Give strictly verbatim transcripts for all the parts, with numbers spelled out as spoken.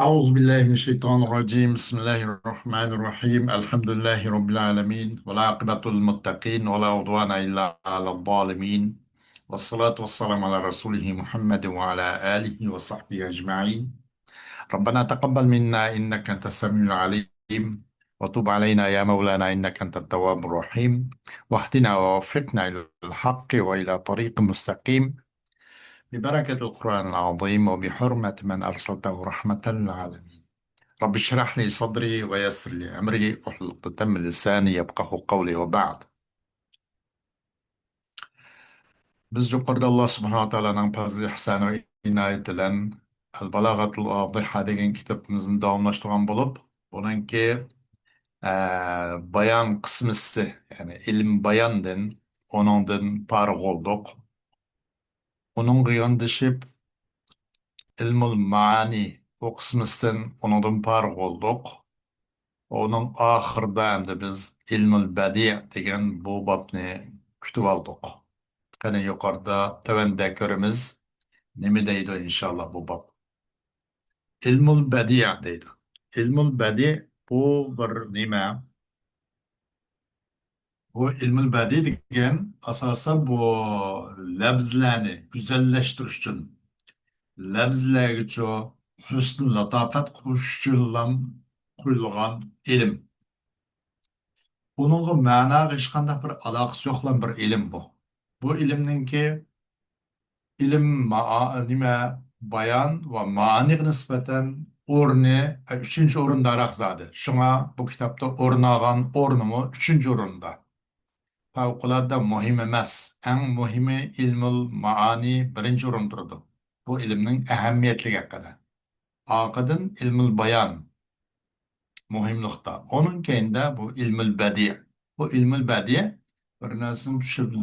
أعوذ بالله من الشيطان الرجيم. بسم الله الرحمن الرحيم. الحمد لله رب العالمين. والعاقبة للمتقين ولا عدوان إلا على الظالمين. والصلاة والسلام على رسوله محمد وعلى آله وصحبه أجمعين. ربنا تقبل منا إنك أنت السميع العليم وتب علينا يا مولانا إنك أنت التواب الرحيم واهدنا ووفقنا إلى الحق وإلى طريق مستقيم ببركة القرآن العظيم وبحرمة من أرسلته رحمة للعالمين. رب اشرح لي صدري ويسر لي أمري واحلل عقدة من لساني يفقهوا قولي وبعد. بىز يۇقىرىدا ئاللا سۇبھانەھۇ ۋە تائالانىڭ پەزلى ئىھسانى ۋە ئىنايىتى بىلەن ئەل بالاغەتۇل ۋازىھە دېگەن كىتابىمىزنى داۋاملاشتۇرغان بولۇپ، بۇنىڭكى، ئە، بايان قىسمىسى، يەنى ئىلىم باياندىن، ئۇنىڭدىن پارىغ بولدۇق. ئۇنىڭغا ياندىشىپ، ئىلمۇل مائانى، ئۇ قىسمىسىدىن ئۇنىڭدىن پارىغ بولدۇق. ئۇنىڭ ئاخىرىدا ئەمدى بىز ئىلمۇل بەدىئ دېگەن بۇ بابنى كۈتۈۋالدۇق. قېنى يۇقىرىدا تۆۋەندە كۆرىمىز، نېمە دەيدۇ ئىنشاللا بۇ باب. ئىلمۇل بەدىئ دەيدۇ. ئىلمۇل بەدىئ بۇ بىر نېمە؟ بۇ ئىلمۇل بەدىئ دېگەن ئاساسەن بۇ لەپزلەرنى گۈزەللەشتۈرۈش ئۈچۈن، لەپزلەرگىچۇ ھۆسن لاتاپەت قوشۇش ئۈچۈنلا قويۇلغان ئىلىم. ئۇنىڭغا مەناغا ھېچقانداق بىر ئالاقىسى يوقلام بىر ئىلىم بۇ. بۇ ئىلىمنىڭكى ئىلىم مائا-، نېمە، بايان ۋە مائانىغا نىسبەتەن ئورنى، ئە، ئۈچىنچى ئورۇنداراق زادى. شۇڭا بۇ كىتابتا ئورۇن ئالغان ئورنىمۇ ئۈچىنچى ئورۇندا. پەۋقۇلئاددە مۇھىم ئەمەس. ئەڭ مۇھىمى ئىلمۇل مائانى بىرىنچى ئورۇندا تۇرىدۇ. بۇ ئىلىمنىڭ ئەھەمىيەتلىكى ھەققىدە. ئارقىدىن ئىلمۇل بايان مۇھىملىقتا. ئۇنىڭ كەينىدە بۇ ئىلمۇل بەدىئ. بۇ ئىلمۇل بەدىئ بىر نەرسىنى چۈشۈپ،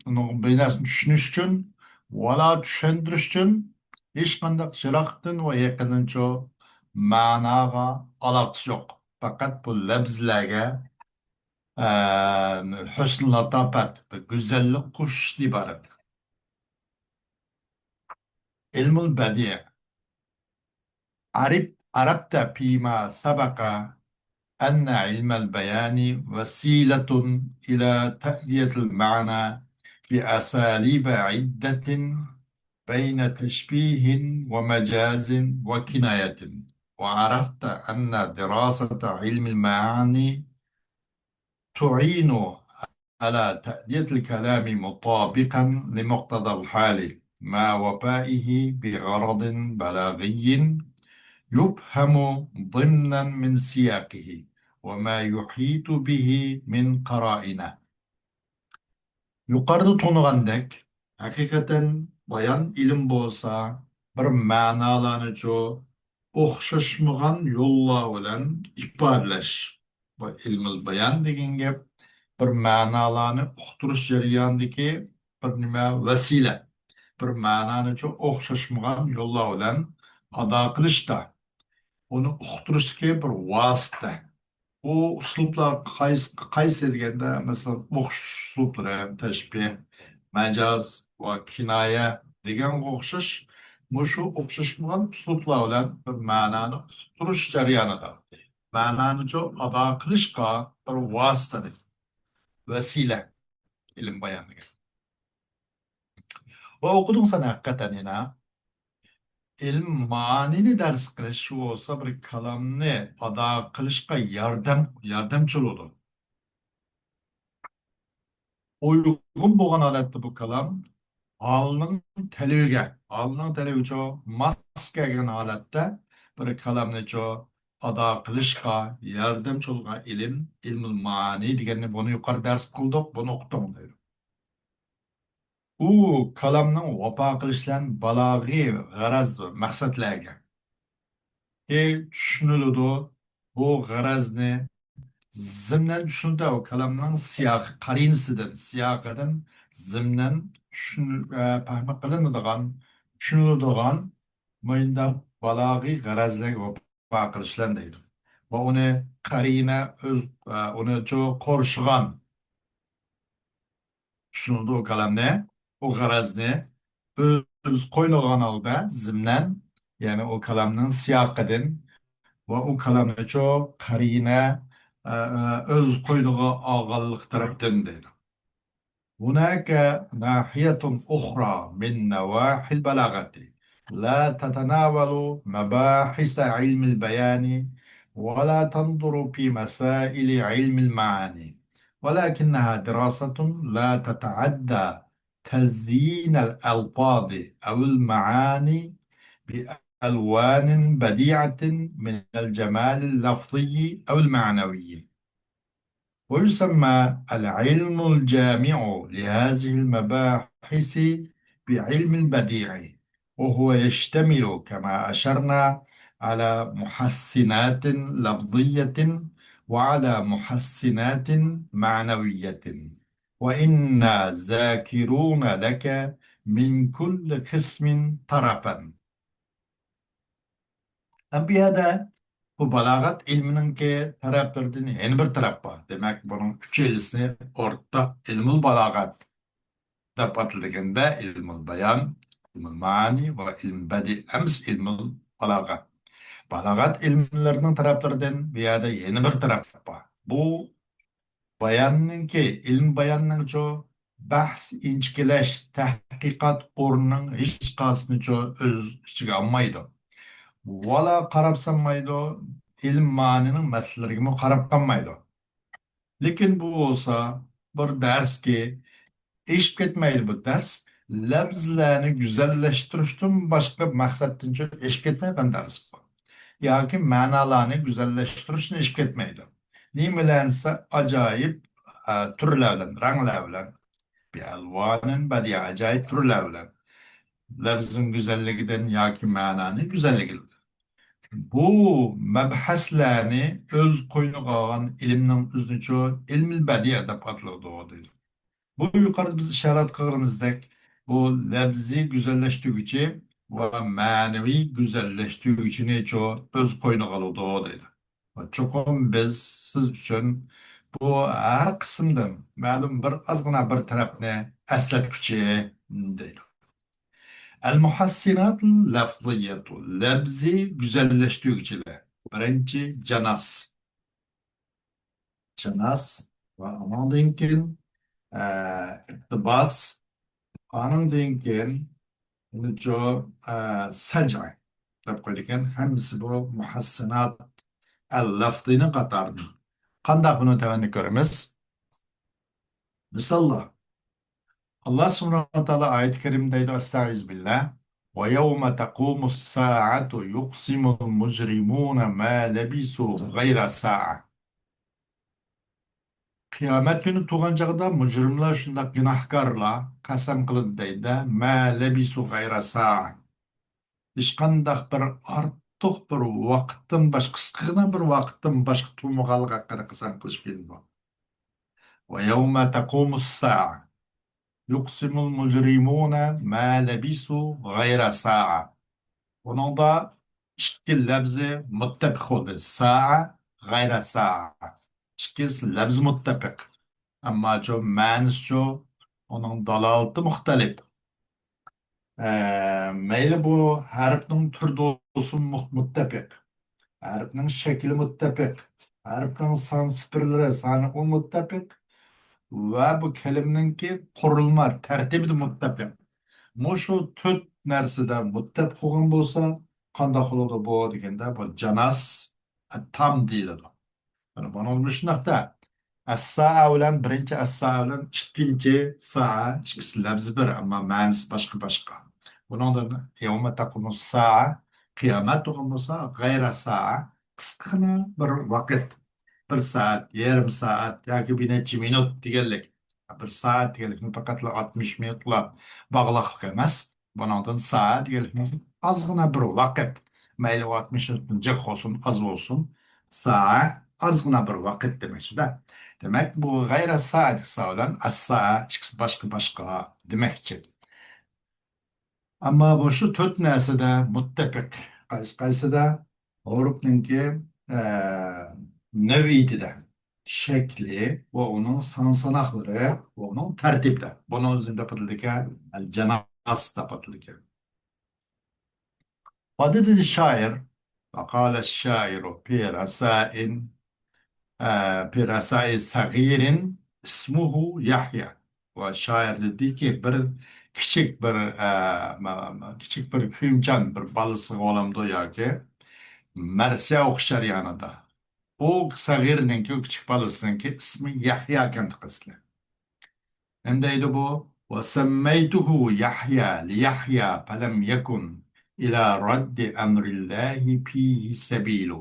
ئۇنىڭ بىر نەرسىنى چۈشىنىش ئۈچۈن، ۋالا چۈشەندۈرۈش ئۈچۈن ھېچقانداق يىراقتىن ۋە يېقىندىنچۇ مەناغا ئالاقىسى يوق. پەقەت بۇ لەپزلەرگە، ئە، ھۆسن لاتاپەت، بىر گۈزەللىك قوشۇشتىن ئىبارەت. ئىلمۇل بەدىئ. عرف-، عرفت فيما سبق أن علم البيان وسيلة إلى تأدية المعنى بأساليب عدة بين تشبيه ومجاز وكناية، وعرفت أن دراسة علم المعاني تعين على تأدية الكلام مطابقا لمقتضى الحال مع وفائه بغرض بلاغي يفهم ضمنا من سياقه وما يحيط به من قرائن. يۇقىرىدا تونۇغاندەك، ھەقىقەتەن بايان ئىلىم بولسا، بىر مەنالارنىچۇ ئوخشاشمىغان يوللار بىلەن ئىپادىلەش. بۇ ئىلمۇل بايان دېگەن گەپ بىر مەنالارنى ئۇقتۇرۇش جەريانىدىكى بىر نېمە، ۋەسىلە. بىر مەنانىچۇ ئوخشاشمىغان يوللار بىلەن ئادا قىلىشتا، ئۇنى ئۇقتۇرۇشتىكى بىر ۋاسىتە. بۇ ئۇسلۇبلار قايسى، قايسى دېگەندە، مەسىلەن، ئوخشىتىش ئۇسلۇبلىرى، تەشبىھ، مەجاز ۋە كىنايە دېگەنگە ئوخشاش، مۇشۇ ئوخشاشمىغان ئۇسلۇبلار بىلەن بىر مەنانى ئۇقتۇرۇش جەريانىدا مەنانىچۇ ئادا قىلىشقا بىر ۋاسىتە دېگەن، ۋەسىلە، ئىلىم بايان دېگەن. ۋە ئوقۇدۇڭ سەن ھەقىقەتەن يەنە. ئىلىم مائانىنى دەرس قىلىش بولسا بىر كالامنى ئادا قىلىشقا ياردەم، ياردەمچى بولىدۇ. ئۇيغۇن بولغان ھالەتتە بۇ كالام ھالنىڭ تەلىپىگە، ھالنىڭ تەلىپىگە ماس كەلگەن ھالەتتە بىر كالامنىچۇ ئادا قىلىشقا ياردەمچى بولغان ئىلىم، ئىلمۇل مائانى دېگەننى بۇنى يۇقىرى دەرس قىلدۇق، بۇنى ئۇقتۇڭ دەيدۇ. ئۇ كالامنىڭ ۋاپا قىلىش بىلەن بالاغىي غەرەز ۋە مەقسەتلەرگە چۈشىنىلىدۇ. بۇ غەرەزنى زىمنەن چۈشىنىدۇ. ئۇ كالامنىڭ سىياقى، قەرىنىسىدىن، سىياقىدىن زىمنەن چۈشىنىل-، ئە، پەھمى قىلىنىدىغان، چۈشىنىلىدىغان مۇنداق بالاغىي غەرەزلەرگە ۋاپا قىلىش بىلەن دەيدۇ. ۋە ئۇنى قەرىنە ئۆز، ئە، ئۇنىچۇ قورشىغان، چۈشىنىدۇ ئۇ كالامنى، ئۇ غەرەزنى ئۆز قوينىغان ھالدا زىمنەن يەنى ئۇ كالامنىڭ سىياقىدىن ۋە ئۇ كالامنىچۇ قەرىنە، ئە، ئە، ئۆز قوينىغا ئالغانلىقى تەرەپتىن دەيدۇ. هناك ناحية أخرى من نواحي البلاغة لا تتناول مباحث علم البيان ولا تندر في مسائل علم المعاني، ولكنها دراسة لا تتعدى تزيين الألفاظ أو المعاني بألوان بديعة من الجمال اللفظي أو المعنوي. ويسمى العلم الجامع لهذه المباحث بعلم البديع، وهو يشتمل كما أشرنا على محسنات لفظية وعلى محسنات معنوية، وإنا ذاكرون لك من كل قسم طرفا. ئەمما بۇ يەردە بۇ بالاغەت ئىلمىنىڭكى تەرەپلىرىدىن يەنە بىر تەرەپ بار. دېمەك، بۇنىڭ ئۈچەيلىسىنى ئورتاق ئىلمۇل بالاغەت دەپ ئاتىلىدىكەندە، ئىلمۇل بايان، ئىلمۇل مائانى ۋە ئىلمۇل بەدىئ ئەمەس، ئىلمۇل بالاغەت. بالاغەت ئىلىملىرىنىڭ تەرەپلىرىدىن بۇ يەردە يەنە بىر تەرەپ بار. بۇ باياننىڭكى، ئىلمى باياننىڭچۇ بەھس، ئىنچىكىلەش، تەھقىقات ئورنىنىڭ ھېچقايسىسىنىچۇ ئۆز ئىچىگە ئالمايدۇ. ۋالا قاراپ سالمايدۇ، ئىلىم مانىنىڭ مەسىلىلىرىگىمۇ قاراپ قالمايدۇ. لېكىن بۇ بولسا بىر دەرسكى ئېشىپ كەتمەيدۇ بۇ دەرس. لەپزىلەرنى گۈزەللەشتۈرۈشتىن باشقا مەقسەتتىنچۇ ئېشىپ كەتمەيدىغان دەرس بۇ. ياكى مەنالارنى گۈزەللەشتۈرۈشتىن ئېشىپ كەتمەيدۇ. نېمە بىلەن دېسە، ئاجايىپ، ئە، تۈرلەر بىلەن، رەڭلەر بىلەن، بىئەلۋانىن بەدىئە، ئاجايىپ تۈرلەر بىلەن، لەپزىنىڭ گۈزەللىكىدىن ياكى مەنانىڭ گۈزەللىكىدىن. بۇ مەبھەسلەرنى ئۆز قوينىغا ئالغان ئىلىمنىڭ ئۆزىنىچۇ ئىلمىل بەدىئە دەپ ئاتىلىدۇ، دەيدۇ. بۇ يۇقىرىدا بىز ئىشارەت قىلغىنىمىزدەك، بۇ لەپزىي گۈزەللەشتۈرگۈچى ۋە مەنىۋى گۈزەللەشتۈرگۈچىنىچۇ ئۆز قوينىغا ئالىدۇ، دەيدۇ. چوقۇم بىز سىز ئۈچۈن بۇ ھەر قىسىمدىن مەلۇم بىر ئازغىنا بىر تەرەپنى ئەسلەتكۈچى، دەيدۇ. ئەل مۇھەسسىناتۇل لەفزىيەتۇ، لەپزىي گۈزەللەشتۈرگۈچىلەر. بىرىنچى، جاناس. جاناس ۋە ئۇنىڭدىن كېيىن، ئە، ئىقتىباس، ئانىڭدىن كېيىن، بۇنىچۇ، ئە، سەجئە دەپ قويىدىكەن. ھەممىسى بۇ مۇھەسسىنات ئەل لەفزىنىڭ قاتارىدىن. قانداق بۇنى تۆۋەندە كۆرىمىز؟ مىساللار. ئاللا سۇبھانەھۇ ۋە تائالا ئايەت كەرىمدە دەيدۇ، ئەستەئىزۇ بىللا، «ويوم تقوم الساعة يقسم المجرمون ما لبثوا غير ساعة.» قىيامەت كۈنى تۇرغان چاغدا مۇجرىملار، شۇنداق گۇناھكارلار قەسەم قىلىدۇ دەيدۇ، «ما لبثوا غير ساعة.» ھېچقانداق بىر ئارتۇق بىر ۋاقىتتىن باشقا، قىسقىغىنا بىر ۋاقىتتىن باشقا تۇرمىغانلىقى ھەققىدە قەسەم قىلىش بىلىنىدۇ. «ويوم تقوم الساعة يقسم المجرمون ما لبثوا غير ساعة.» بۇنىڭدا ئىككى لەپزى مۇتتەپىق بولدى. سائە، غەيرە سائە. ئىككىسى لەپزى مۇتتەپىق. ئەمماچۇ مەنىسىچۇ ئۇنىڭ دالالىتى مۇختەلىپ. ئە، مەيلى بۇ ھەرپنىڭ تۈرى بولسۇن مۇ-، مۇتتەپىق، ھەرپنىڭ شەكلى مۇتتەپىق، ھەرپنىڭ سان سىفىرلىرى، سانى ئۇ مۇتتەپىق ۋە بۇ كەلىمىنىڭكى قۇرۇلما تەرتىپىدە مۇتتەپىق. مۇشۇ تۆت نەرسىدە مۇتتەپىق بولغان بولسا، قانداق بولىدۇ بۇ دېگەندە، بۇ جاناس تام دېيىلىدۇ. يەنى بۇنىڭ مۇشۇنداقتا، ئەسسائە بىلەن بىرىنچى ئەسسائە بىلەن ئىككىنچى سائە ئىككىسى لەپزى بىر، ئەمما مەنىسى باشقا-باشقا. بۇنىڭدىن يەۋمە تەقۇمۇس سائە، قىيامەت تۇغۇم بولسا، غەيرە سائە، قىسقىغىنا بىر ۋاقىت. بىر سائەت، يېرىم سائەت ياكى بىر نەچچە مىنۇت دېگەنلىك. بىر سائەت دېگەنلىكنى پەقەتلا ئاتمىش مىنۇتلا باغلىقلىق ئەمەس. بۇنىڭدىن سائە دېگەنلىكنىڭ ئازغىنا بىر ۋاقىت. مەيلى ئاتمىش مىنۇتتىن جىق بولسۇن، ئاز بولسۇن، سائە ئازغىنا بىر ۋاقىت دېمەكچىدە. دېمەك، بۇ غەيرە سائە دېسە بىلەن ئەسسائە ئىككىسى باشقا-باشقا دېمەكچى. ئەمما بۇ شۇ تۆت نەرسىدە مۇتتەپىق. قايسى-قايسىدا؟ ھۇرۇپنىڭكى، ئە، نۆۋىيىتىدە، شەكلى ۋە ئۇنىڭ سان ساناقلىرى ۋە ئۇنىڭ تەرتىپىدە. بۇنىڭ ئۆزىنى دەپ ئاتىلىدىكەن، ئەل جاناس دەپ ئاتىلىدىكەن. ۋە دېدى شائىر، ۋە قالە شائىرۇ پى رەسائىن، ئە، پى رەسائىن سەغىرىن ئىسمۇھۇ يەھيا. ۋە شائىر دېدىكى، بىر كىچىك بىر، ئە، ما-، ما-، كىچىك بىر كۆيۈمچان بىر بالىسىغا بولامدۇ ياكى مەرسىيە ئوقۇش جەريانىدا. ئۇ سەغىرنىڭكى، ئۇ كىچىك بالىسىنىڭكى ئىسمى يەھيا ئىكەن ئەسلى. نېمە دەيدۇ بۇ؟ «وسميته يحيى ليحيى فلم يكن إلى رد أمر الله فيه سبيل.»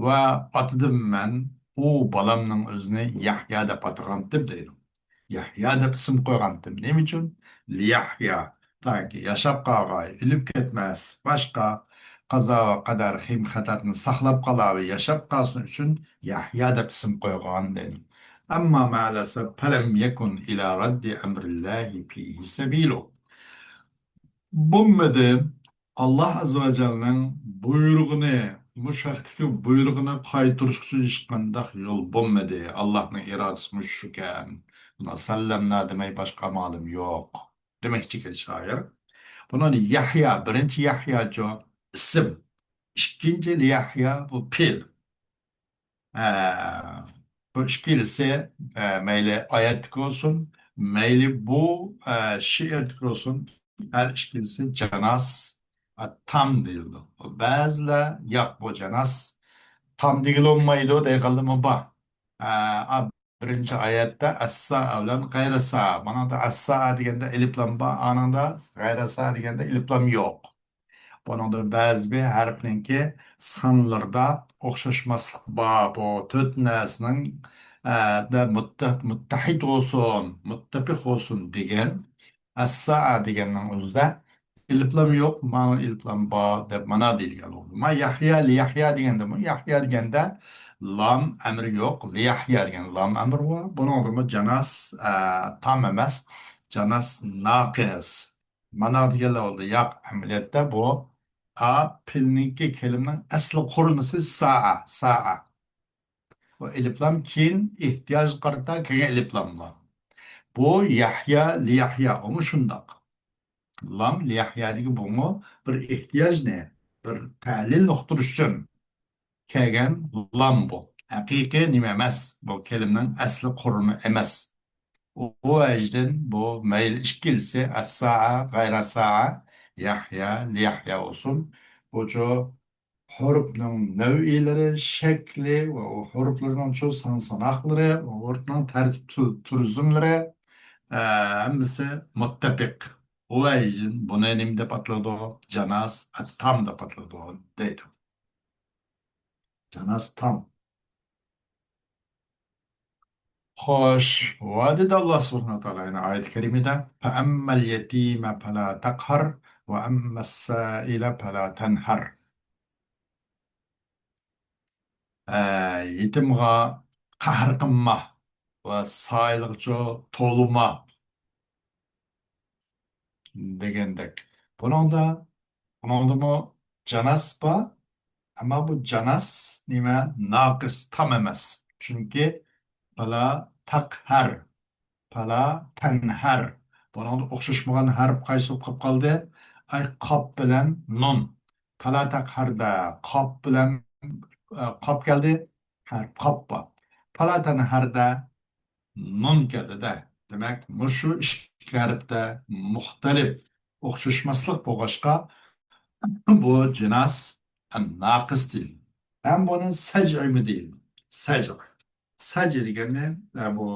ۋە ئاتىدىم مەن ئۇ بالامنىڭ ئۆزىنى يەھيا دەپ ئاتىغانتىم دەيدۇ. يەھيا دەپ ئىسىم قويغانتىم. نېمە ئۈچۈن؟ ليحيى. تاكى ياشاپ قالغاي، ئۆلۈپ كەتمەس، باشقا قازا ۋە قەدەر، خىيم خەتەردىن ساقلاپ قالاۋى، ياشاپ قالسۇن ئۈچۈن يەھيا دەپ ئىسىم قويغان دەيدۇ. ئەمما مەلەسەپ، فلم يكن إلى رد أمر الله فيه سبيل. بولمىدى. ئاللاھ ئەززە ۋە جەللىنىڭ بۇيرۇغىنى، مۇشۇ ھەقتىكى بۇيرۇغىنى قايتۇرۇش ئۈچۈن ھېچقانداق يول بولمىدى. ئاللاھنىڭ ئىرادىسى مۇشۇ ئىكەن. بۇنى سەللەمنا دېمەي باشقا ئامالىم يوق. دېمەكچىكەن شائىر. بۇنىڭ يەھيا، بىرىنچى يەھياچۇ ئىسىم، ئىككىنچى ليەھيا بۇ پېئىل. ئە، بۇ ئىككىلىسى، ئە، مەيلى ئايەتتىكى بولسۇن، مەيلى بۇ، ئە، شېئىردىكى بولسۇن، ھەر ئىككىلىسى جاناس، ئە، تام دېيىلىدۇ. بەزىلەر ياق، بۇ جاناس تام دېگىلى بولمايدۇ دەيدىغانلىرىمۇ بار. ئە، بىرىنچى ئايەتتە ئەسسا بىلەن غەيرەسا. مانىڭدا ئەسسا دېگەندە ئېلىپلام بار، ئانىڭدا غەيرەسا دېگەندە ئېلىپلام يوق. بۇنىڭدا بەزى بىر ھەرپنىڭكى سانلىرىدا ئوخشاشماسلىق بار. بۇ تۆت نەرسىنىڭ، ئە، دە مۇتتە-، مۇتتەھىد بولسۇن، مۇتتەپىق بولسۇن دېگەن ئەسسا دېگەننىڭ ئۆزىدە ئېلىپلام يوق، مانا ئېلىپلام بار دەپ مانا دېيىلگەن بولىدۇ. ما يەھيا، ليەھيا دېگەندىمۇ، يەھيا دېگەندە لام ئەمرى يوق، ليەھيا دېگەن لام ئەمرى بار. بۇنىڭدىمۇ جاناس، ئە، تام ئەمەس، جاناس ناقىس. مانا دېگەنلەر بولدى. ياق، ئەمەلىيەتتە بۇ ئا پېئىلنىڭكى كەلىمىنىڭ ئەسلى قۇرۇلمىسى سائە، سائە. بۇ ئېلىپلام كېيىن ئېھتىياجغا قارىتا كەلگەن ئېلىپلاملار. بۇ يەھيا، ليەھيا، ئۇمۇ شۇنداق. لام ليەھيادىكى بۇمۇ بىر ئېھتىياجنى، بىر تەلىلنى ئۇقتۇرۇش ئۈچۈن كەلگەن لام بۇ. ھەقىقىي نېمە ئەمەس، بۇ كەلىمىنىڭ ئەسلى قۇرۇلما ئەمەس. ئۇ، ئۇ ۋەجىدىن بۇ مەيلى ئىككىلىسى، ئەسسائە، غەيرەسسائە، يەھيا، ليەھيا بولسۇن. بۇچۇ ھۇرۇپنىڭ نەۋئىيلىرى، شەكلى ۋە ئۇ ھۇرۇپلىرىنىڭچۇ سان-ساناقلىرى، ھۇرۇپنىڭ تەرتىپ تۈ-، تۈزۈملىرى، ئە، ھەممىسى مۇتتەپىق. ئۇ ۋەجىدىن بۇنى نېمە دەپ ئاتىلىدۇ؟ جاناس ئەت-تام دەپ ئاتىلىدۇ دەيدۇ. جاناس تام. خوش، ۋە دېدى ئاللاھ سۇبھانەھۇ ۋە تائالا يەنە ئايەت كەرىمىدە، فَأَمَّا الْيَتِيمَ فَلَا تَقْهَرْ وَأَمَّا السَّائِلَ فَلَا تَنْهَرْ. ئە، يېتىمغا قەھەر قىلما ۋە سائىلغىچۇ توۋلىما دېگەندەك. بۇنىڭدا، بۇنىڭدىمۇ جاناس بار، ئەمما بۇ جاناس نېمە؟ ناقىس، تام ئەمەس. چۈنكى فەلا تەقھەر، فەلا تەنھەر. بۇنىڭدا ئوخشاشمىغان ھەرپ قايسى بولۇپ قالدى؟ ئاي، قاپ بىلەن نۇن. فەلا تەقھەردە قاپ بىلەن، ئە، قاپ كەلدى، ھەرپ قاپ بار. فەلا تەنھەردە نۇن كەلدى-دە. دېمەك، مۇشۇ ئىككى ھەرپتە مۇختەلىپ، ئوخشاشماسلىق بولغاچقا، بۇ جىناس ناقىس دېيىلدى. ھەم بۇنى سەجئىمۇ دېيىلدى. سەجئ. سەجئ دېگەننى، ئە، بۇ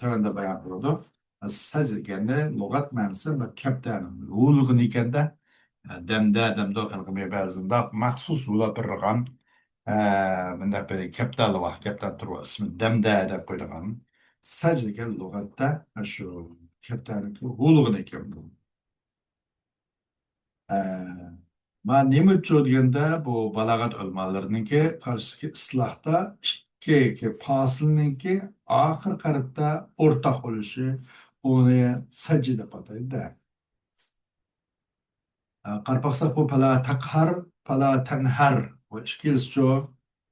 تۆۋەندە بايان قىلىدۇ. سەجئ دېگەننى لۇغەت مەنىسى بىر كەپتەرنىڭ ھۇۋلىغىنى ئىكەن-دە. ئە، دەمدە، دەمدۇ قىلغىنى بەزىدە مەخسۇس ھۇۋلاپ بېرىدىغان، ئە، مۇنداق بىر كەپتەر بار. كەپتەر تۇرۇۋا ئىسمى دەمدە دەپ قويىدىغان. سەجئ دېگەن لۇغەتتە شۇ كەپتەرنىڭكى ھۇۋلىغىنى ئىكەن بۇ. ئە، مانا نېمە ئۈچۈن دېگەندە، بۇ بالاغەت ئۆلىمالىرىنىڭكى قارىشىدىكى ئىستىلاھتا ئىككى پاسىلنىڭكى ئاخىرقى ھەرپتە ئورتاق بولۇشى ئۇنى سەجئ دەپ ئاتايدۇ-دە. ئە، قاراپ باقساق، بۇ پەلا تەقھەر، پەلا تەنھەر. بۇ ئىككىلىسىچۇ؟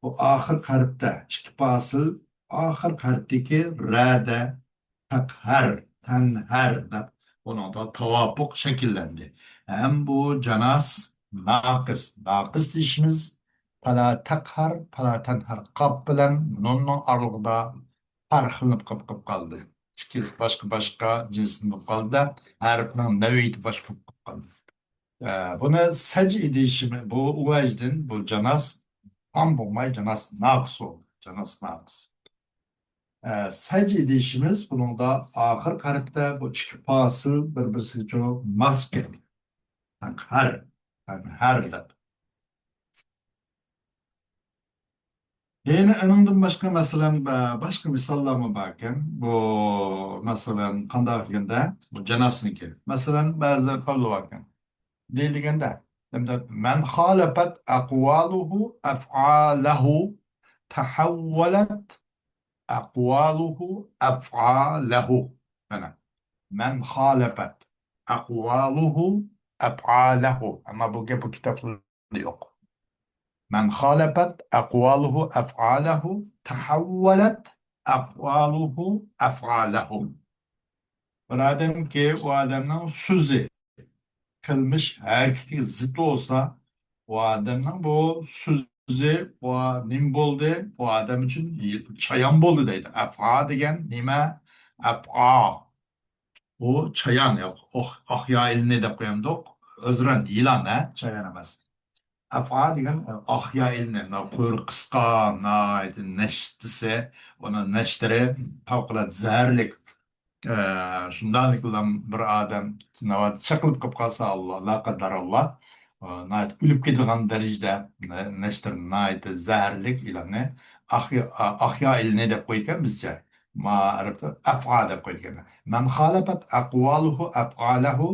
بۇ ئاخىرقى ھەرپتە، ئىككى پاسىل ئاخىرقى ھەرپتىكى رەدە تەقھەر، تەنھەر دەپ ئۇنىڭدا تاۋاپۇق شەكىللەندى. ھەم بۇ جاناس، ناقىس. ناقىس دېيىشىمىز پەلا تەقھەر، پەلا تەنھەر قاپ بىلەن نۇننىڭ ئارىلىقىدا پەرقلىنىپ قېلىپ، قېلىپ قالدى. ئىككىسى باشقا-باشقا جىنستىن بولۇپ قالدى-دە، ھەرپنىڭ نەۋئىيىتى باشقا بولۇپ قالدى. ئە، بۇنى سەجئى دېيىشىمىز، بۇ ئۇۋەجدىن، بۇ جاناس تام بولماي، جاناس ناقىس بولدى. جاناس ناقىس. ئە، سەجئى دېيىشىمىز بۇنىڭدا ئاخىرقى ھەرپتە بۇ ئىككى پاسىل بىر-بىرسىگە ماس كەلگەن. تەقھەر، تەنھەر دەپ. يەنە ئۇنىڭدىن باشقا، مەسىلەن، بە-، باشقا مىساللارمۇ باركەن. بۇ، مەسىلەن، قانداق دېگەندە، بۇ جاناسنىڭكى. مەسىلەن، بەزىلەر قوللىۋالغان. دېيىلگەندە، مەن خالەپەت ئەقۋالۇھۇ ئەفئالەھۇ تەھەۋۋەلەت ئەقۋالۇھۇ ئەفئالەھۇ. مانا، مەن خالەپەت ئەقۋالۇھۇ ئەفئالەھۇ. ئەمما بۇ گەپ بۇ كىتابلاردا يوق. مەن خالەپەت ئەقۋالۇھۇ ئەفئالەھۇ تەھەۋۋەلەت ئەقۋالۇھۇ ئەفئالەھۇ. بىر ئادەمكى، ئۇ ئادەمنىڭ سۆزى، قىلمىش ھەرىكىتىگە زىت بولسا، ئۇ ئادەمنىڭ بۇ سۆزى، ئۇ نېمە بولدى؟ ئۇ ئادەم ئۈچۈن چايان بولدى دەيدۇ. ئەفئا دېگەن نېمە؟ ئەفئا. ئۇ چايان، ياق، ئوخ-، ئاخيا ئىلنى دەپ قويامدۇق. ئۆزرەن، يىلان، ھە؟ چايان ئەمەس. ئەفئا دېگەن، ئاخيا ئىلنى، مانا قۇيرۇقى قىسقا، ناھايىتى نەشتىسى، ئۇنىڭ نەشتىرى پەۋقۇلئاددە زەھەرلىك. ئە، شۇنداقلىكلا بىر ئادەم ناۋادا چېقىلىپ قېلىپ قالسا، ئاللا، لا قەددەراللا، ئە، ناھايىتى ئۆلۈپ كېتىدىغان دەرىجىدە نە-، نەشتىرى ناھايىتى زەھەرلىك يىلاننى ئاخيا-، ئا-، ئاخيا ئىلنى دەپ قويىدىكەن بىزچە. ما ئەرەبتە ئەفئا دەپ قويىدىكەن. مەن خالەپەت ئەقۋالۇھۇ ئەفئالەھۇ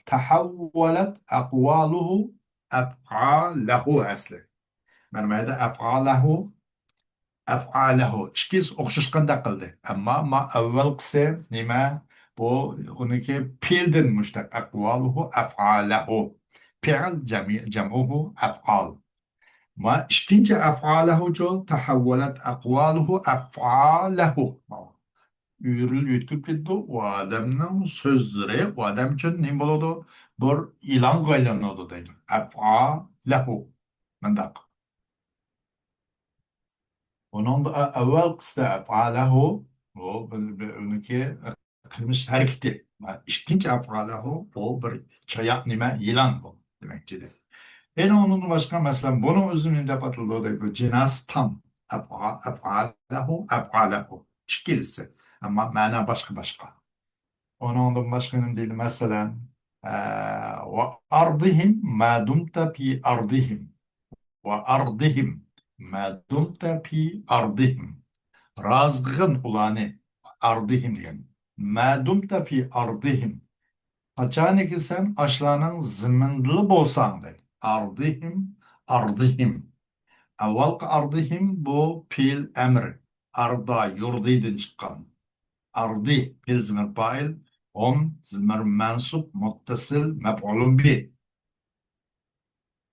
تەھەۋۋەلەت ئەقۋالۇھۇ ئەفئالەھۇ ئەسلى. مانا بۇ يەردە ئەفئالەھۇ، ئەفئالەھۇ. ئىككىسى ئوخشاشقاندەك قىلدى. ئەمما ما ئەۋۋەلقىسى نېمە؟ بۇ ئۇنىڭكى پېئىلدىن مۇشتەق. ئەقۋالۇھۇ ئەفئالەھۇ. پېئىل جەمئى-، جەمئۇھۇ ئەفئال. ما ئىككىنچى ئەفئالەھۇچۇ؟ تەھەۋۋەلەت ئەقۋالۇھۇ ئەفئالەھۇ. ئۆرۈلۈپ يۆتكىلىپ كېتىدۇ. ئۇ ئادەمنىڭ سۆزلىرى ئۇ ئادەم ئۈچۈن نېمە بولىدۇ؟ بىر ئىلانغا ئايلىنىدۇ دەيدۇ. ئەفئالەھۇ. مۇنداق. ئۇنىڭدا ئەۋۋەلقىسىدە ئەفئالەھۇ، بۇ بىر، بىر، ئۇنىڭكى قىلمىش ھەرىكىتى. ئىككىنچى ئەفئالەھۇ، بۇ بىر چاياق نېمە، يىلان بۇ دېمەكچى. يەنە ئۇنىڭدىن باشقا، مەسىلەن، بۇنىڭ ئۆزىنى دەپ ئاتىلىدۇ دەيدۇ، جىناس تام. ئەفئا-، ئەفئالەھۇ، ئەفئالەھۇ. ئىككىلىسى. ئەمما مەنا باشقا-باشقا. ئۇنىڭدىن باشقا نېمە دەيدۇ؟ مەسىلەن، ئە، ۋە ئەردىھىم ما دۇمتە پى ئەردىھىم. ۋە ئەردىھىم ما دۇمتە پى ئەردىھىم. رازى قىلغىن ئۇلارنى، ئەردىھىم دېگەن. ما دۇمتە پى ئەردىھىم. قاچانكى سەن ئاشۇلارنىڭ زېمىنىدىلا بولساڭ دەيدۇ. ئەردىھىم، ئەردىھىم. ئەۋۋالقى ئەردىھىم بۇ پېئىل ئەمر. ئەردا، يۇردىدىن چىققان. ئەردى، پېئىل زېمىر پائىل، ھۇم، زېمىر مەنسۇب، مۇتتەسىل، مەپئۇلۇن بى.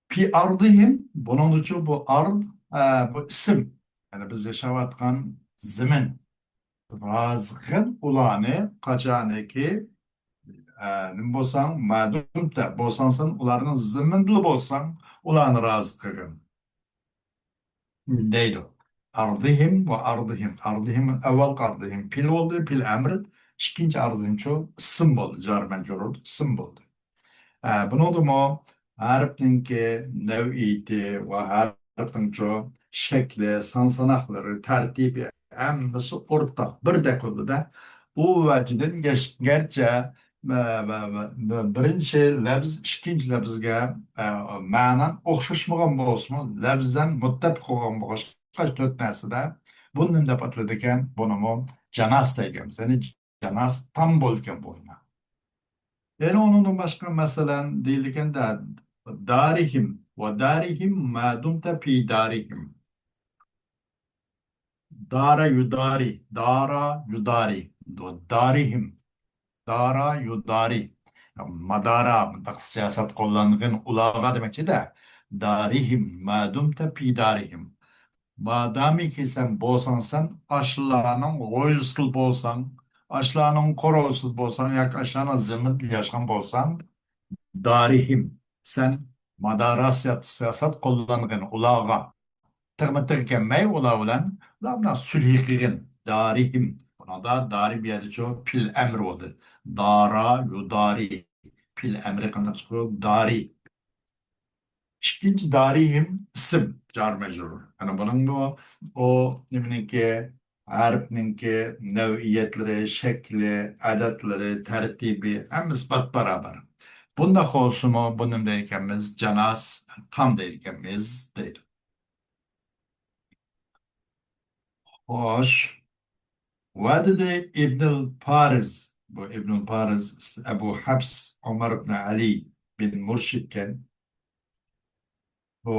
پى ئەردىھىم، بۇنىڭدىچۇ بۇ ئەرد، ئە، بۇ ئىسىم. يەنى بىز ياشاۋاتقان زېمىن. رازى قىلغىن ئۇلارنى، قاچانكى، ئە، نېمە بولساڭ، ما دۇمتە، بولساڭ سەن ئۇلارنىڭ زېمىنىدىلا بولساڭ، ئۇلارنى رازى قىلغىن. دەيدۇ. ئەردىھىم ۋە ئەردىھىم. ئەردىھىم، ئەۋۋەلقى ئەردىھىم پېئىل بولدى، پېئىل ئەمر. ئىككىنچى ئەردىھىمچۇ ئىسىم بولدى، جار مەجرۇر ئىسىم بولدى. ئە، بۇنىڭدىمۇ ھەرپنىڭكى نەۋئىيىتى ۋە ھەرپنىڭچۇ شەكلى، سان ساناقلىرى، تەرتىپى ھەممىسى ئورتاق، بىردەك بولىدۇ-دە. ئۇ ۋەجىدىن گەش-، گەرچە مە-، مە-، مە-، مە-، بىرىنچى لەپز ئىككىنچى لەپزگە، ئە، مەنان ئوخشاشمىغان بولسىمۇ، لەپزەن مۇتتەپىق بولغان بولغاچقا، تۆت نەرسىدە بۇنى نېمە دەپ ئاتىلىدىكەن؟ بۇنىمۇ جاناس دەيدىكەنمىز. يەنى جاناس تام بولىدىكەن بۇ. يەنە ئۇنىڭدىن باشقا، مەسىلەن، دېيىلگەندە، دارىھىم ۋە دارىھىم ما دۇمتە پى دارىھىم. دارا يۇدارى، دارا يۇدارى، دارىھىم، دارا يۇدارى. مادارا، مۇنداق سىياسەت قوللانغىن ئۇلارغا دېمەكچىدە. دارىھىم، ما دۇمتە پى دارىھىم. مادامىكى سەن بولساڭ سەن، ئاشۇلارنىڭ ھويلىسىدا بولساڭ، ئاشۇلارنىڭ قورۇسىدا بولساڭ ياكى ئاشۇلارنىڭ زېمىنىدا ياشىغان بولساڭ، دارىھىم، سەن مۇدارا سىياسەت، سىياسەت قوللانغىن ئۇلارغا. تىغما تىغ كەلمەي ئۇلار بىلەن، ئۇلار بىلەن سۈلھى قىلغىن. دارىھىم. بۇنىڭدا دارى بۇ يەردىچۇ پېئىل ئەمرى بولدى. دارا، يۇدارى. پېئىل ئەمرى قانداق چىقىدۇ؟ دارى. ئىككىنچى دارىھىم ئىسىم، جار مەجرۇر. يەنى بۇنىڭمۇ ئۇ نېمىنىڭكى، ھەرپنىڭكى نەۋئىيەتلىرى، شەكلى، ئەدەدلىرى، تەرتىپى ھەممىسى بات-بارابەر. بۇنداق بولسىمۇ، بۇنى نېمە دەيدىكەنمىز؟ جاناس تام دەيدىكەنمىز، دەيدۇ. خوش. ۋە دېدى ئىبنىل پارىز. بۇ ئىبنىل پارىز ئەبۇ ھەپس ئومار ئىبن ئەلى بىن مۇرشىدكەن. بۇ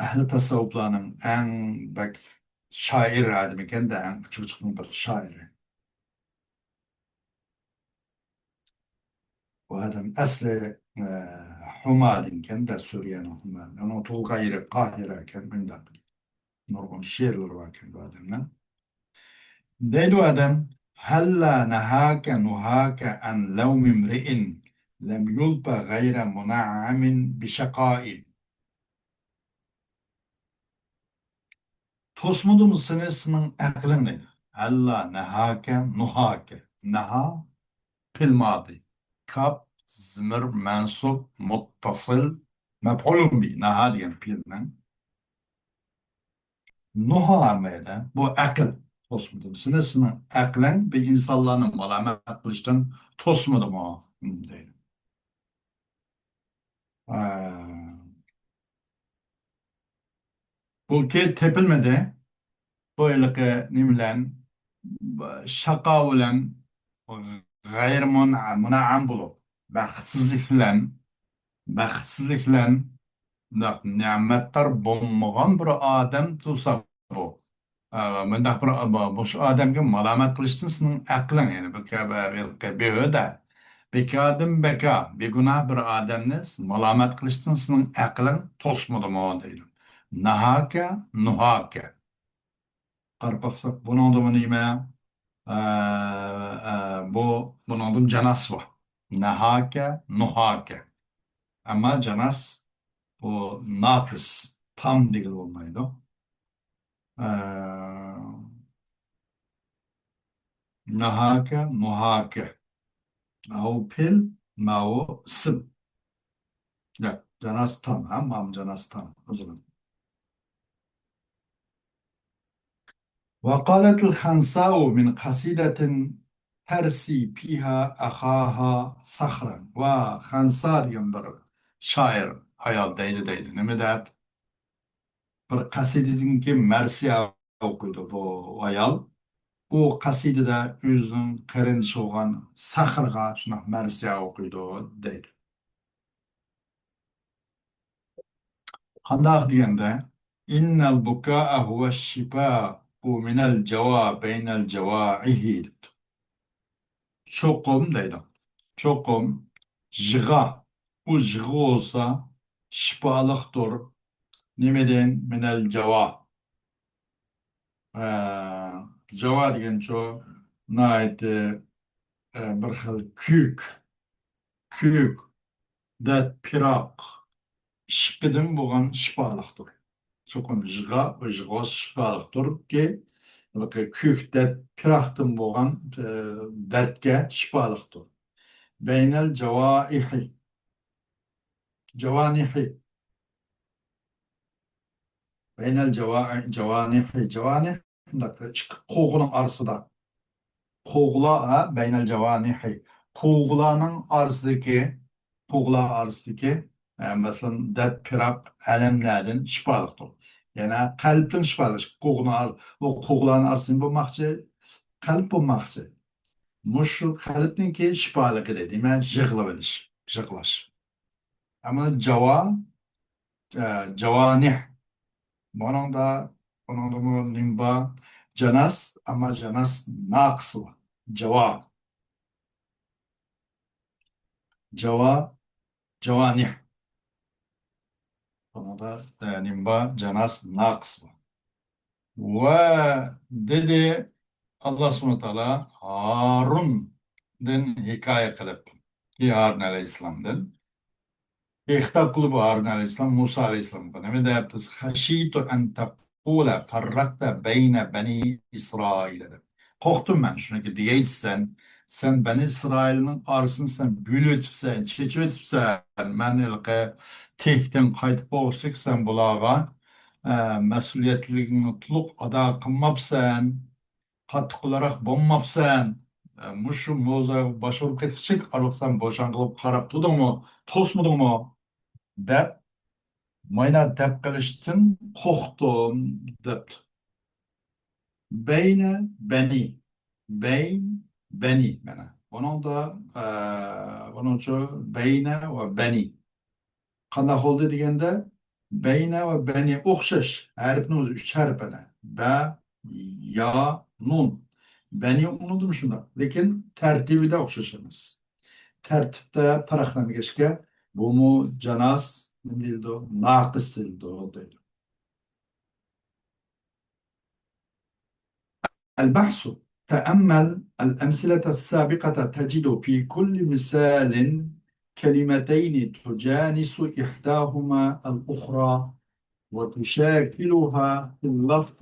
ئەھلى تەسەۋۋۇپلارنىڭ ئەڭ بەك شائىر ئادىمىكەن-دە، ئەڭ ئوچۇق-ئوچۇقنىڭ بىر شائىرى. بۇ ئادەم ئەسلى، ئە، ھۇمادىنكەن-دە، سۈرىيەنىڭ ھۇمادى. ئۇنىڭ تۇغۇلغان يېرى قاھىرەكەن، مۇنداق. نۇرغۇن شېئىرلىرى باركەن بۇ ئادەمنىڭ. دەيدۇ ئادەم، ھەللا نەھاكە نۇھاكە ئەن لەۋمىمرىئىن لەم يۇلپە غەيرە مۇنەئەمىن بىشەقائى. توسمىدىمۇ سېنى سېنىڭ ئەقلىڭ دەيدۇ. ھەللا نەھاكە نۇھاكە. نەھا پېئىل مادى. كاپ زىمىر مەنسۇب مۇتتەسىل مەپئۇلۇن بى. نەھا دېگەن پېئىلنىڭ نۇھا مەيدە، بۇ ئەقىل توسمىدىمۇ سېنى سېنىڭ ئەقلىڭ بۇ ئىنسانلارنى مالامەت قىلىشتىن توسمىدىمۇ؟ دەيدۇ. ئە، بۇ كى تېپىلمىدى. بۇ ھېلىقى نېمە بىلەن، شاقا بىلەن غەيرىي مۇنئەم بولۇپ، بەختسىزلىك بىلەن، بەختسىزلىك بىلەن مۇنداق نېمەتدار بولمىغان بىر ئادەم تۇرسا بۇ. ئا، مۇنداق بىر، بۇ، مۇشۇ ئادەمگە مالامەت قىلىشتىن سېنىڭ ئەقلىڭ، يەنى بۇ كەبە، بىھۆدە، بىكادىن بەكا، بىگۇناھ بىر ئادەمنى مالامەت قىلىشتىن سېنىڭ ئەقلىڭ توسمىدىمۇ دەيدۇ. ناھاكە، نۇھاكە. قاراپ باقساق، بۇنىڭدىمۇ نېمە؟ ئە، ئە، بۇ، بۇنىڭدىمۇ جاناس بار. نەھاكە، نۇھاكە. ئەمما جاناس بۇ ناقىس، تام دېگىلى بولمايدۇ. ئە، نەھاكە، نۇھاكە. ئاۋۇ پېئىل، ماۋۇ ئىسىم. ياق، جاناس تام، ھە، مام جاناس تام. ئۇزۇن. وقالت الخنساء من قصيدة ترثي فيها أخاها صخرا. ۋە خەنسا دېگەن بىر شائىر ئايال دەيدۇ، دەيدۇ. نېمە دەپ؟ بىر قەسىدىدىكى مەرسىيە ئوقۇيدۇ بۇ ئايال. ئۇ قەسىدىدە ئۆزىنىڭ قېرىندىشى بولغان سەخرىغا شۇنداق مەرسىيە ئوقۇيدۇ، دەيدۇ. قانداق دېگەندە، إن البكاء هو الشفاء من الجوى بين الجوائح دەپتۇ. چوقۇم دەيدۇ. چوقۇم يىغا، ئۇ يىغا بولسا شىپالىقتۇر. نېمىدىن؟ من الجوى. ئە، جاۋا دېگەنچۇ ناھايىتى، ئە، بىر خىل كۆك، كۆك، دەرد پىراق، ئىشقىدىن بولغان شىپالىقتۇر. چوقۇم يىغا، يىغا شىپالىقتۇركى، كۆك دەرد پىراقتىن بولغان، ئە، دەردكە شىپالىقتۇر. بين الجوائح. جوانىح. بين الجوا-، جوانىح. جوانىھ، مۇنداق ئىككى قوغۇنىڭ ئارىسىدا. قوغۇلار، ھە، بين الجوانىح. قوغۇلارنىڭ ئارىسىدىكى، قوغۇلار ئارىسىدىكى، ئە، مەسىلەن، دەرد، پىراق، ئەلەملەردىن شىپالىقتۇر. يەنە قەلبتىن شىپالىق. قوغۇنار، بۇ قوغۇلارنىڭ ئارىسىدىن بولماقچى، قەلب بولماقچى. مۇشۇ قەلبنىڭكى شىپالىقى دەيدۇ. دېمەك، يىغلاۋېلىش، يىغلاش. ئەمما جاۋا، ئە، جاۋانىھ. بۇنىڭدا، بۇنىڭدىمۇ نېمە بار؟ جاناس، ئەمما جاناس ناقىس بار. جاۋا. جاۋا، جاۋانىھ. بۇنىڭدا، ئە، نېمە بار؟ جاناس ناقىس بار. ۋە دېدى ئاللا سۇبھانەھۇ ۋە تائالا ھاروندىن ھېكايە قىلىپ، ھارۇن ئەلەيھىسسالامدىن. خىتاب قىلىپ ھارۇن ئەلەيھىسسالام مۇسا ئەلەيھىسسالامغا نېمە دەپتۇ؟ خەشىتۇ ئەن تەقۇلە پەررەقتە بەينە بەنى ئىسرائىلە دەپ. قورقتۇم مەن شۇنىڭكى دېگەيسەن، سەن بەنى ئىسرائىلنىڭ ئارىسىنى سەن بۆلۈۋېتىپسەن، چېچىۋېتىپسەن، مەن ھېلىقى تېھتىن قايتىپ بولغۇچىلىك سەن بۇلارغا، ئە، مەسئۇلىيەتلىكىڭنى تولۇق ئادا قىلماپسەن. قاتتىقراق بولماپسەن، مۇشۇ موزاغا باش ئۇرۇپ كەتكۈچىلىك ئارىلىقسان بوشاڭغىلىپ قاراپ تۇردۇڭمۇ، توسمىدىڭمۇ؟ دەپ، ماينا دەپ قېلىشتىن قورقتۇم، دەپتۇ. بەينە بەنى، بەين بەنى، مانا. بۇنىڭدا، ئە، بۇنىڭچۇ بەينە ۋە بەنى. قانداق بولدى دېگەندە، بەينە ۋە بەنى ئوخشاش. ھەرپنىڭ ئۆزى ئۈچ ھەرپ ئەنە. بە، يا، نۇن. بەنى ئۇنىڭدىمۇ شۇنداق. لېكىن تەرتىبىدە ئوخشاش ئەمەس. تەرتىپتە پەرقلەنگەچكە، بۇمۇ جاناس نېمە دېيىلىدۇ؟ ناقىس دېيىلىدۇ، دەيدۇ. البحث، تأمل الأمثلة السابقة تجد في كل مثال كلمتين تجانس إحداهما الأخرى وتشاكلها في اللفظ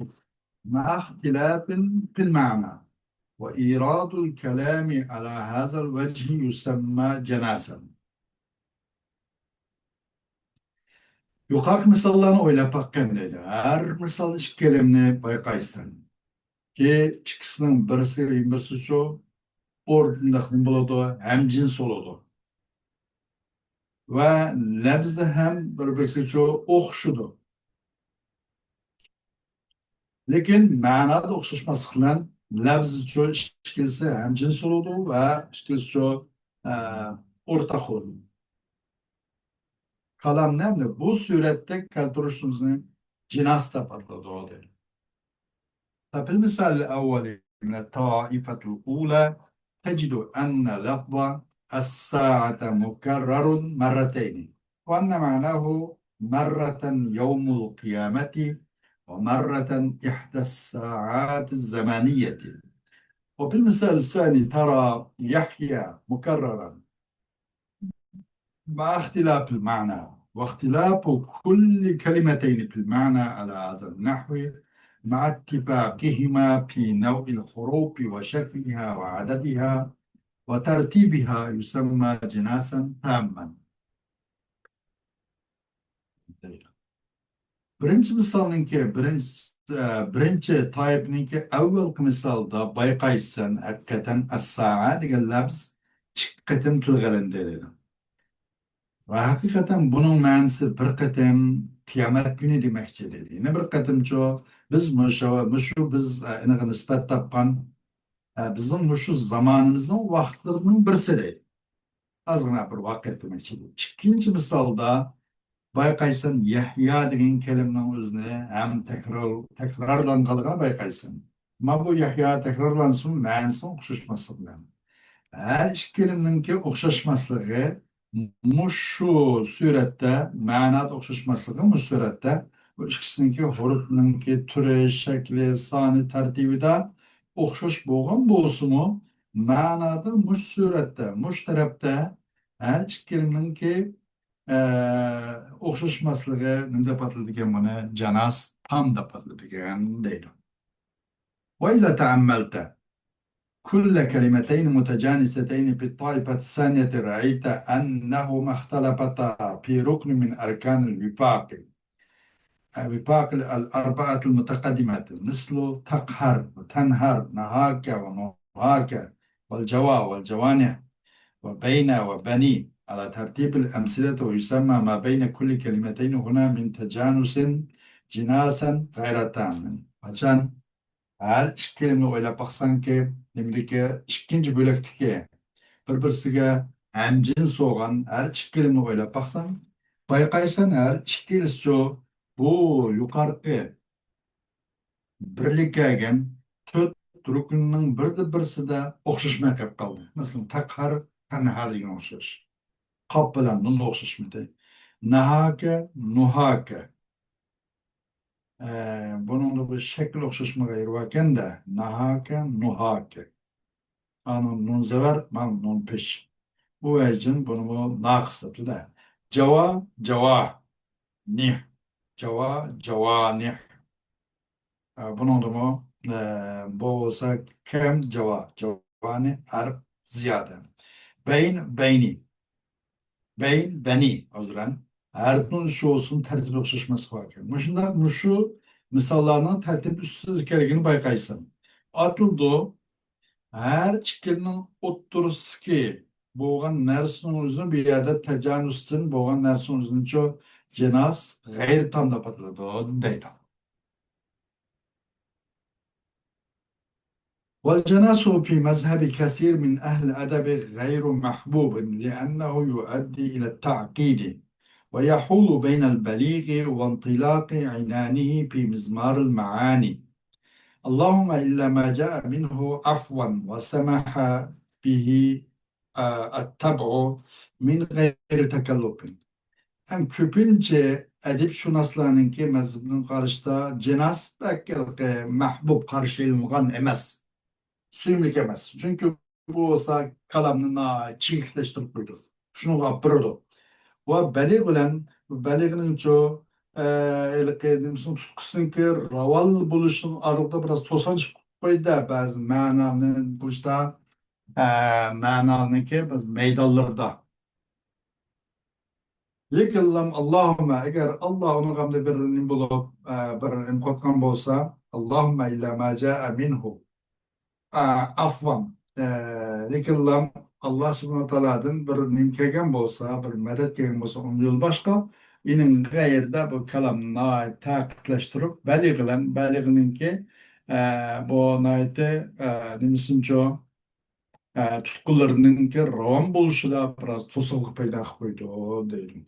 مع اختلاف في المعنى، وإيراد الكلام على هذا الوجه يسمى جناسا. يۇقىرىقى مىساللارنى ئويلاپ باققىن دەيدۇ. ھەر مىسالدا ئىككى كەلىمىنى بايقايسەن. كى ئىككىسىنىڭ بىرسى، بىرسىچۇ ئورتىنداق نېمە بولىدۇ؟ ھەمجىنس بولىدۇ. ۋە لەپزى ھەم بىر-بىرسىگىچۇ ئوخشىدۇ. لېكىن مەنادا ئوخشاشماسلىق بىلەن لەپزىچۇ ئىككىلىسى ھەمجىنس بولىدۇ ۋە ئىككىلىسىچۇ، ئە، ئورتاق بولىدۇ. كالامنى بۇ سۈرەتتە كەلتۈرۈشىمىزنى جىناس دەپ ئاتىلىدۇ، دەيدۇ. ففي المثال الأول من الطائفة الأولى تجد أن لفظ الساعة مكرر مرتين، وأن معناه مرة يوم القيامة ومرة إحدى الساعات الزمانية. وفي المثال الثاني ترى يحيى مكررا مع اختلاف المعنى، واختلاف كل كلمتين في المعنى على هذا النحو مع اتفاقهما في نوع الحروف وشكلها وعددها وترتيبها يسمى جناسا تاما. بىرىنچى مىسالنىڭكى، بىرىنچى، ئە، بىرىنچى تائىپىنىڭكى ئەۋۋەلقى مىسالدا بايقايسەن، ھەقىقەتەن ئەسسائە دېگەن لەپز ئىككى قېتىم تىلغا ئېلىندى دەيدۇ. ۋە ھەقىقەتەن بۇنىڭ مەنىسى بىر قېتىم قىيامەت كۈنى دېمەكچى دەيدۇ. يەنە بىر قېتىمچۇ بىز مۇشۇ، مۇشۇ بىز، ئە، ئېنىغا نىسبەت تاپقان، ئە، بىزنىڭ مۇشۇ زامانىمىزنىڭ ۋاقىتلىرىنىڭ بىرسى دەيدۇ. ئازغىنە بىر ۋاقىت دېمەكچى. ئىككىنچى مىسالدا بايقايسەن، يەھيا دېگەن كەلىمىنىڭ ئۆزىنى ھەم تەكرار، تەكرارلانغانلىقىنى بايقايسەن. ئەمما بۇ يەھيا تەكرارلانسىمۇ، مەنىسىنىڭ ئوخشاشماسلىقى بىلەن. ھەر ئىككى كەلىمىنىڭكى ئوخشاشماسلىقى مۇشۇ سۈرەتتە، مەنادا ئوخشاشماسلىقى مۇشۇ سۈرەتتە، بۇ ئىككىسىنىڭكى ھۇرۇپنىڭكى تۈرى، شەكلى، سانى، تەرتىبىدە ئوخشاش بولغان بولسىمۇ، مەنادا مۇشۇ سۈرەتتە، مۇشۇ تەرەپتە ھەر ئىككىلىنىڭكى، ئە، ئوخشاشماسلىقى نېمە دەپ ئاتىلىدىكەن بۇنى؟ جاناس تام دەپ ئاتىلىدىكەن دەيدۇ. وإذا تأملت كل كلمتين متجانستين في الطائفة الثانية رأيت أنهما اختلفتا في ركن من أركان الوفاق. الوفاق الأربعة المتقدمة مثل تقهر وتنهر نهاك ونهاك والجوى والجوانح وبين وبني على ترتيب الأمثلة، ويسمى ما بين كل كلمتين هنا من تجانس جناسا غير تام. قاچان ھەر ئىككى كەلىمىنى ئويلاپ باقساڭكى، نېمىدىكى ئىككىنچى بۆلەكتىكى بىر-بىرسىگە ھەمجىنس بولغان ھەر ئىككى كەلىمىنى ئويلاپ باقساڭ، بايقايسەن، ھەر ئىككىلىسىچۇ بۇ يۇقارقى بىرلىككە كەلگەن تۆت رۇكنىنىڭ بىردە بىرسىدە ئوخشاشماي قېلىپ قالدى. مەسىلەن، تەقھەر، تەنھەر دېگەن ئوخشاش. قاپ بىلەن نۇن ئوخشاشمىدى. نەھاكە، نۇھاكە. ئە، بۇنىڭدا بىر شەكىل ئوخشاشمىغان يېرى باركەن-دە. نەھاكە، نۇھاكە. ئانا نۇن زەۋەر، مانا نۇن پېش. بۇ ۋەجىدىن بۇنىمۇ ناقىس دەپتۇ-دە. جاۋا، جاۋانىھ. جاۋا، جاۋانىھ. ئە، بۇنىڭدىمۇ، ئە، بو بولسا كەم جاۋا، جاۋانى ھەرپ زىيادە. بەين، بەينى. بەين، بەنى، ئۆزرەن. ھەرپنىڭ شۇسىنىڭ تەرتىپى ئوخشاشماسلىقى بار ئىكەن. مۇشۇنداق، مۇشۇ مىساللارنىڭ تەرتىپ ئۈستىدە ئىكەنلىكىنى بايقايسەن. ئاتىلىدۇ. ھەر ئىككىلىنىڭ ئوتتۇرىسىدىكى بولغان نەرسىنىڭ ئۆزىنى بۇ يەردە تەجانۇستىن بولغان نەرسىنىڭ ئۆزىنىچۇ جىناس غەيرىي تام دەپ ئاتىلىدۇ دەيدۇ. والجناس في مذهب كثير من أهل الأدب غير محبوب لأنه يؤدي إلى التعقيد ويحول بين البليغ وانطلاق عنانه في مزمار المعاني. اللهم إلا ما جاء منه عفوا وسمح به، آه، الطبع من غير تكلف. ھەم كۆپىنچە ئەدەبشۇناسلارنىڭكى مەزھىپىنىڭ قارىشىدا جىناس بەك ھېلىقى مەھبۇب، قارشى ئېلىنغان ئەمەس، سۆيۈملۈك ئەمەس. چۈنكى بۇ بولسا كالامنى ناھايىتى چىگىكلەشتۈرۈپ قويىدۇ. شۇنىڭغا ئاپىرىدۇ. ۋە بەلىغ بىلەن، بەلىغنىڭچۇ، ئە، ھېلىقى نېمىسىنىڭ تۇتقۇسىنىڭكى راۋان بولۇشىنىڭ ئارىلىقىدا بىراز توسان چىقىپ قويدى بەزى مەنانى بولۇشتا، ئە، مەنانىڭكى بەزى مەيدانلىرىدا. لېكىنلا، ئاللاھۇممە، ئەگەر ئاللا ئۇنىڭغا بىر نېمە بولۇپ، ئە، بىر نېمە قوتقان بولسا، ئاللاھۇممە ئىللا ما جاء مىنھۇ، ئە، ئەفۋەن، ئە، لېكىنلا ئاللا سۇبھانەھۇ ۋە تائالادىن بىر نېمە كەلگەن بولسا، بىر مەدەت كەلگەن بولسا، ئۇنىڭ يولى باشقا، ئېنىڭ غەيرىدە بۇ كالامنى ناھايىتى تەكىتلەشتۈرۈپ، بەلىغ بىلەن، بەلىغنىڭكى، ئە، بۇ ناھايىتى، ئە، نېمىسىنچۇ، ئە، تۇتقۇلىرىنىڭكى راۋان بولۇشىدا بىراز توسالغۇ پەيدا قىلىپ قويىدۇ، دەيدۇ.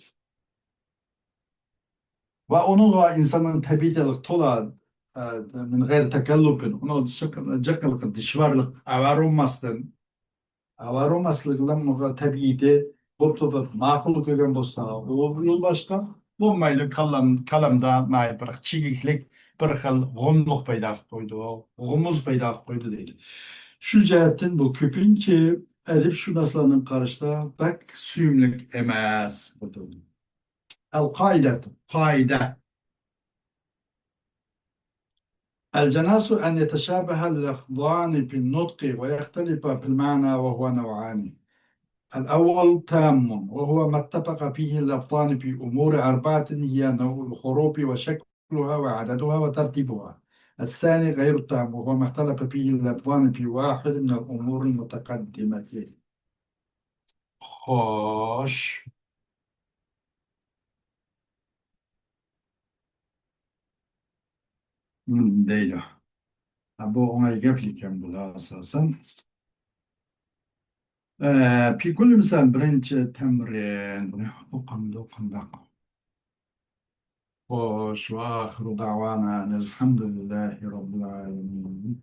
ۋە ئۇنىڭغا ئىنساننىڭ تەبىئىتى تولا، ئە، من غەيرى تەكەللۇپىن، ئۇنىڭ جىق، جىق دىشۋارلىق ئاۋارە بولماستىن، ئاۋارە بولماسلىقى بىلەن ئۇنىڭغا تەبىئىتى بولۇپ تۇرۇپ ماقۇل كۆرگەن بولسا، ئۇ يول باشقا، بولمايدۇ، كالام، كالامدا ناھايىتى بىر چىگىكلىك، بىر خىل غۇملۇق پەيدا قىلىپ قويىدۇ، غۇمۇز پەيدا قىلىپ قويىدۇ دەيدۇ. شۇ جەھەتتىن بۇ كۆپىنچە ئەدەبشۇناسلارنىڭ قارىشىدا بەك سۆيۈملۈك ئەمەس. ئەل قائىدەتۇ، قائىدە. الجناس أن يتشابه اللفظان في النطق ويختلف في المعنى وهو نوعان. الأول تام وهو ما اتفق فيه اللفظان في أمور أربعة هي نوع الحروف وشكلها وعددها وترتيبها. الثاني غير تام وهو ما اختلف فيه اللفظان في واحد من الأمور المتقدمة. خوش. مم، دەيدۇ. ھە، بۇ ئوڭاي گەپلىكەن بۇلار ئاساسەن. ئە، پىكۇل مىسال بىرىنچى تەمرىن. بۇنى ئوقۇمدۇ قانداق؟ خوش، وآخر دعوانا أن الحمد لله رب العالمين.